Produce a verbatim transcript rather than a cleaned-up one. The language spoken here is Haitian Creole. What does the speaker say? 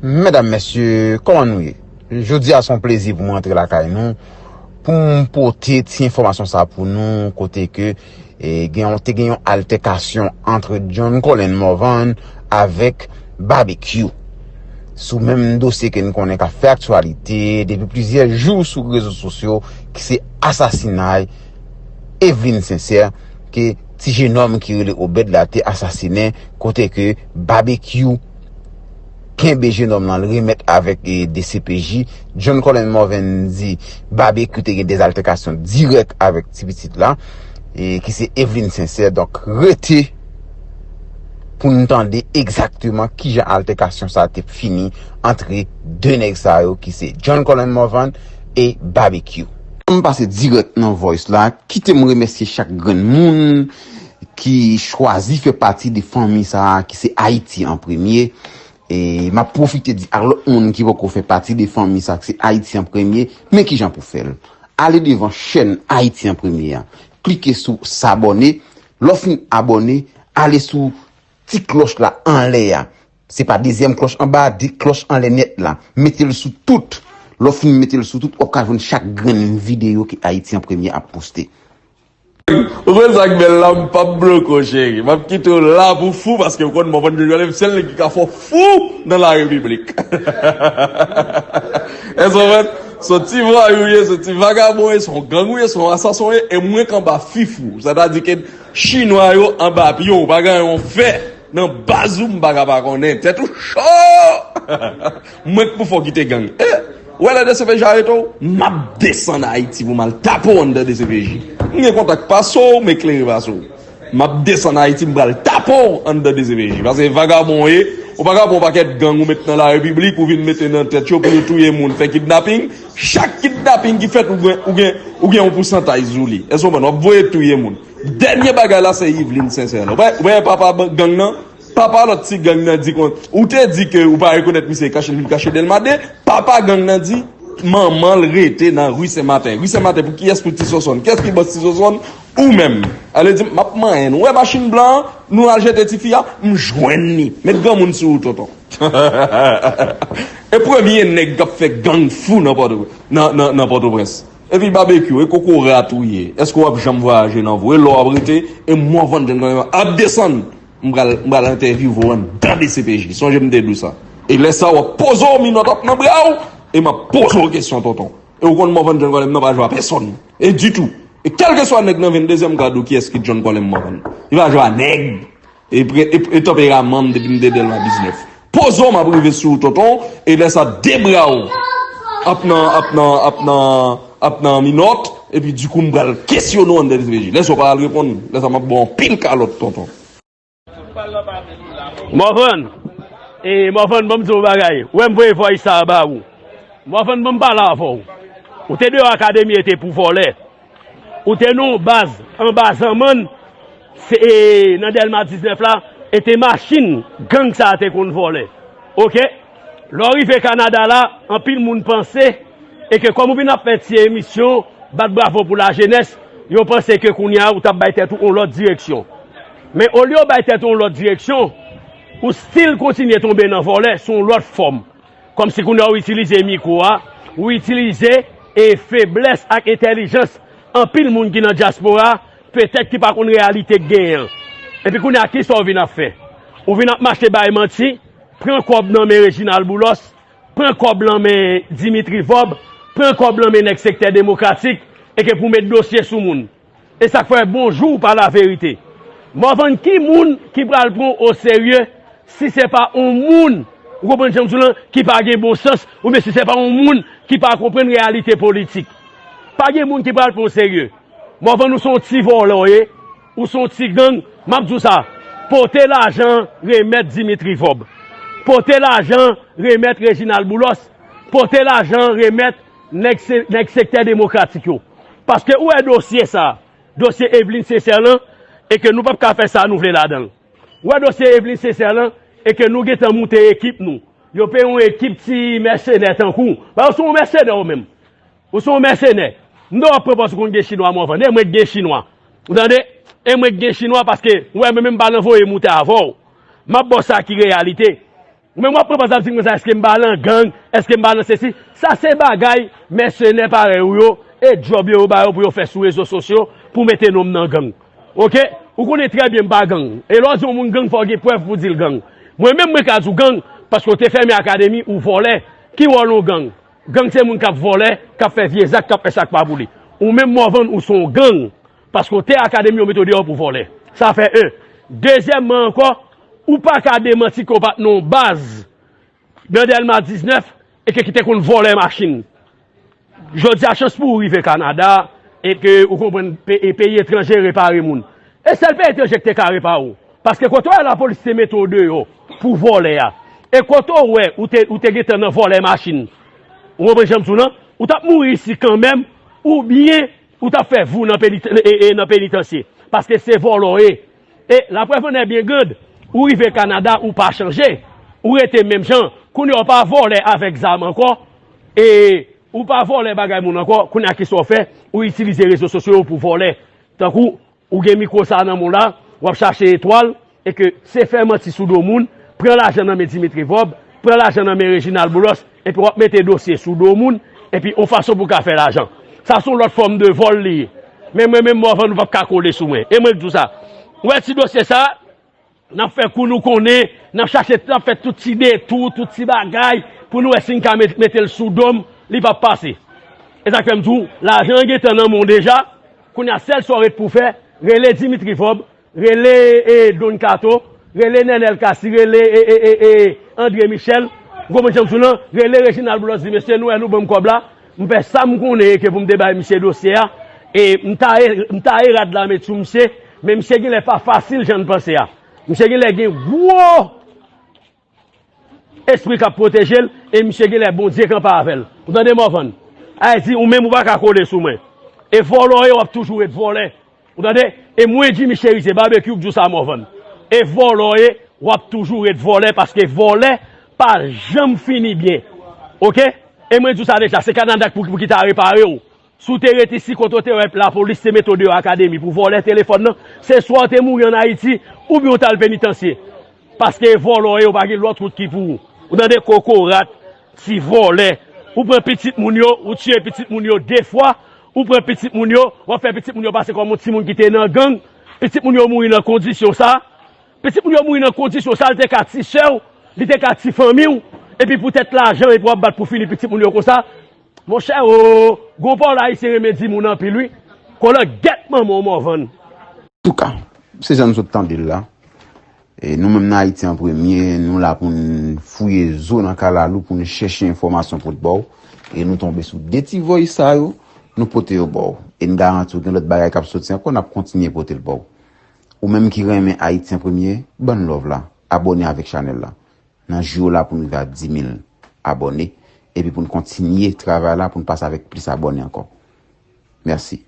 Medam, mesye, kòman nou ye? Jodi a se yon plezi pou mwen antre lakay nou pou m pote ti enfòmasyon sa pou nou, kote ke e, gen yon, te gen yon altèkasyon ant John Colin Morvan avèk Babekyou sou menm dosye ke n konnen k ap fè aktyalite depi plizyè jou sou rezo sosyo, ki se asasinay Eveline Sincère, ke ti jenòm ki rele Obed la te asasinen, kote ke Babekyou kenbe jenòm lan, l remèt avèk e, D C P J. John Colin Morvan di Babekyou te gen dèzaltèkasyon dirèk avèk ti pitit la, e, ki se Eveline Sincère. Donk, rete pou n tande egzakteman kijan altèkasyon sa a te fini antre de nèg sa yo, ki se John Colin Morvan e Babekyou. Ann pase dirèk nan voice la, kite m remèsye chak grenn moun ki chwazi fè pati de fanmi sa a, ki se Ayiti an premye. E m ap pwofite di ak lòt moun ki poko fè pati de fanmi sa, ki se Ayiti an premye, men kijan pou fè l. Ale devan chèn Ayiti an premye a. Klike sou s'abonner. Lè w fin abòne, ale sou ti klòch la anlè a. Se pa dezyèm klòch anba a, de klòch anlè nèt la. Mete l sou tout. Lè w fin mete l sou tout, w ap ka jwenn chak grenn videyo ke Ayiti an premye ap poste. Ou konn sa k bèl la, m p ap bloke w, cheri. M ap kite w la pou fou, paske w konn Morvan John Colin, sèl nèg ki ka fè w fou nan la repiblik. Èske w konprann? Se yon ti vwayou w ye, se yon ti vagabon w ye, se yon gang ou ye, se yon asasen w ye, e mwen k anba fif ou. Sètadi ke chinwa yo anba pye w, pa gen yon fè. Nan baz ou, m pa ka pa konnen. Tèt ou cho! Mwen k pou fè w kite gang. E, ou wè lè D C P J arete w, m ap desann Ayiti pou m al tape w anndan D C P J. M gen kontak pase w, m eklere pase w. M ap desann Ayiti, m pral tape w anndan D C P J. Paske vagabon w ye, ou pa ka pran yon pakèt gang ou met nan larepiblik, ou vin mete nan tèt yo pou yo touye moun, fè kidnaping. Chak kidnaping ki fèt, ou gen, ou gen, ou gen yon pousantaj sou li. Èske w konprann? W ap voye touye moun. Dènye bagay la, se Yveline Sincère la. Ou pa, ou pa wè papa ban-, gang nan? Papa lòt ti gang nan di kon, ou te di ke ou pa rekonèt misye, kache l vin kache Dèlma de. Papa gang nan di, manman l rete nan ri Sen Maten. Ri Sen Maten, pou kiyès? Pou Ti Sonsonn. Kiyès ki bòs Ti Sonsonn? Ou menm. Ale di, m ap manyen nou. Ou wè machin blan an? Nou al jete tifi a, m jwenn li. Met granmoun sou ou, tonton. E premye nèg k ap fè gang fou nan Pòto, nan, nan, nan Pòtoprens. Epi Babekyou, e kokorat ou ye. Èske w ap janm vwayaje nan vre? Lè w ap rete, e Morvan John Colin ap desann. M pral, m pral entèvyouve w anndan D C P J. Sonje m te di w sa. E lè sa a, w ap poze w, minòt ap nan bra w, e m ap poze w kesyon, tonton. E ou konn Morvan John Colin nan pa jwe a pèsonn. E ditou. E kèlkeswa nèg nan venndezyèm kad ou kiyès ki John Colin Morvan. Li pa jwe a nèg. E pre-, e, e tanperaman m depi m te Dèlma diznèf. Poze w, m ap rive sou ou, tonton. E lè sa, de bra w ap nan, ap nan, ap nan, ap nan minòt. Epi dikou, m pral kesyone w anndan D C P J. Lè sa, w pa al reponn. Lè sa, m ap ba w anpil kalòt, tonton. Morvan, e, Morvan, ban m di w yon bagay. Ou wè m voye voice sa a ba ou. Morvan, ban m pale avè w. Ou te deyò akademi e te pou vòlè. Ou te nan yon baz anba Zanmann, se, e, nan Dèlma diznèf la, e te machin gang sa a te konn vòlè. Oke? Lè w rive Kanada la, anpil moun panse, e ke kòm ou vin ap fè ti emisyon, bat bravo pou lajenès, yo panse ke kounye a ou t ap bay tèt ou yon lòt direksyon. Men olye w bay tèt ou yon lòt direksyon, ou still kontinye tonbe nan vòlè sou yon lòt fòm. Kòmsi kounye a w itilize mikwo a, w itilize e feblès ak entèlijans anpil moun ki nan dyaspora, petèt ki pa konn reyalite k genyen an. Epi kounye a, kisa w vin ap fè? Ou vin ap mache bay manti, pran kòb nan men Reginald Boulos, pran kòb nan men Dimitri Vorbe, pran kòb nan men nèg Sektè Demokratik, e ke pou met dosye sou moun. E sa k fè bonjou pa laverite. Morvan, ki moun ki pral pran w oserye si se pa yon moun, ou konprann jan m di w lan, ki pa gen bon sans, oubyen si se pa yon moun ki pa konprann reyalite politik? Pa gen moun ki pral pran w serye. Morvan, ou se yon ti vòlè w ye, ou se yon ti gang, m ap di w sa, pote lajan an remèt Dimitri Vorbe. Pote lajan an remèt Reginald Boulos. Pote lajan an remèt nèg se-, nèg Sektè Demokratik yo. Paske ou wè dosye sa a, dosye Eveline Sincère lan, e ke nou p ap ka fè sa nou vle ladan l. Ou wè dosye Eveline Sincère lan, e ke nou gentan moute ekip nou. Yo peye yon ekip ti mèsenè tankou w. Ba, ou se yon mèsenè ou menm. Ou se yon mèsenè. M ta w ap pran pòz ou konn gen chinwa, Morvan. E mwen k gen chinwa. Ou tande? E mwen k gen chinwa paske, ou wè, mwen menm m pa nan voye moute avè w. M ap ba w sa ki reyalite. Ou menm w ap pran pòz ap di m konsa, èske m pa nan gang, èske m pa nan sesi? Sa se bagay mèsenè parèy ou yo, e djòb yo, yo ba yo pou yo fè sou rezo sosyo, pou mete non m nan gang. Oke? Ou konnen trè byen m pa gang. E lè w di yon moun gang, fò w gen prèv pou w di l gang. Mwen menm, mwen ka di w gang, paske w te fèmen akademi, ou vòlè. Ki wòl yon gang? Gang se moun k ap vòlè, k ap fè vye zak, k ap fè sa k pa pou li. Ou menm, Morvan, ou se yon gang, paske w te akademi, yo mete w deyò pou vòlè. Sa fè en. Dezyèmman ankò, ou pa ka demanti ke w pa t nan yon baz nan Dèlma diznèf e ke ki te konn vòlè machin. Jodi a, chans pou ou rive Kanada e ke ou konprann pe- e peyi etranje repare moun. E sèl peyi etranje ki te ka repare w. Paske kote w wè lapolis te mete w deyò pou vòlè a. E kote w wè ou te, ou te gentan nan vòlè machin. Ou konprann jan m di w lan? Ou t ap mouri isi kanmenm, oubyen ou t ap fè vou nan penit- e- e- nan penitansye. Paske se vòlè w ye. E laprèv an è byen grand, ou rive Kanada, ou pa chanje. Ou rete menm jan. Kounye a w pa vòlè avèk zam ankò. E ou pa vòlè bagay moun ankò. Kounye a kisa w fè? Ou itilize rezo sosyo yo pou vòlè. Tankou, ou gen mikwo sa nan men w la, w ap chache etwal, e ke se fè manti sou do moun, pran lajan nan men Dimitri Vorbe, pran lajan nan men Reginald Boulos, epi w ap mete dosye sou do moun, epi yon fason pou w ka fè lajan. Sa se yon lòt fòm de vòl li ye. Men mwen menm, Morvan, ou p ap ka kole sou mwen. E mwen k di w sa. Ou wè ti dosye sa, n ap fè kou nou konnen, n ap chache, n ap fè tout ti detou, tout ti bagay, pou nou wè si n ka met- mete l sou do m, li p ap pase. E sa k fè m di w, lajan an gentan nan men w deja, kounye a sèl sa w ret pou w fè, rele Dimitri Vorbe, rele e, Don Kato, rele Nènèl Cassy, rele e, e, e, e, André Michel, ou konprann jan m di w lan, rele Reginald Boulos, di mesye, nou wè nou ban m kòb la, m fè sa m konnen ke pou m te bay misye dosye a, e m taye, m taye rad la met sou misye, men misye genlè pa fasil jan n panse a. Misye genlè gen gwo espri k ap pwoteje l, e misye genlè Bondye kanpe avè l. Ou tande, Morvan? Ayiti, ou menm ou pa ka kole sou mwen. E vòlè w ye, w ap toujou ret vòlè. Ou tande? E mwen, Jimmy Chérizier Barbecue, k di w sa, Morvan. E vòlè w ye, w ap toujou ret vòlè, paske vòlè pa janm fini byen. Oke? E mwen di w sa deja, se Kanada pou, pou ki ta repare w. Si w te ret isi kote w te wè lapolis te mete w deyò akademi pou vòlè telefòn nan, se swa w te mouri ann Ayiti, oubyen w t al penitansye. Paske vòlè w ye, w pa gen lòt wout ki pou ou. Ou tande, kokorat, ti vòlè. Ou pran pitit moun yo, ou tiye pitit moun yo de fwa, ou pran pitit moun yo, w ap fè pitit moun yo pase kòm yon timoun ki te nan gang. Pitit moun yo mouri nan kondisyon sa. Pitit moun yo mouri nan kondisyon sa, li te ka ti sè w, li te ka ti fanmi w, epi poutèt lajan, epi w ap bat pou fini pitit moun yo konsa. Monchè, o, gwo pawòl ayisyen renmen di moun anpil, wi. Kolan gèt manman w, Morvan. Antouka, se jan nou sot tande l la. E nou menm nan Ayiti an Premye, nou la pou n fouye zo nan kalalou pou n chèche enfòmasyon pou n ba w. E nou tonbe sou de ti voice sa yo, nou pote yo ba w. E n garanti w gen lòt bagay k ap soti ankò, n ap kontinye pote l ba w. Ou menm ki renmen Ayiti an Premye, ban n love la, abòne avèk chanèl la. Nan jou yo la pou n rive a dis mil abòne, epi pou n kontinye travay la pou n pase avèk plis abòne ankò. Mèsi.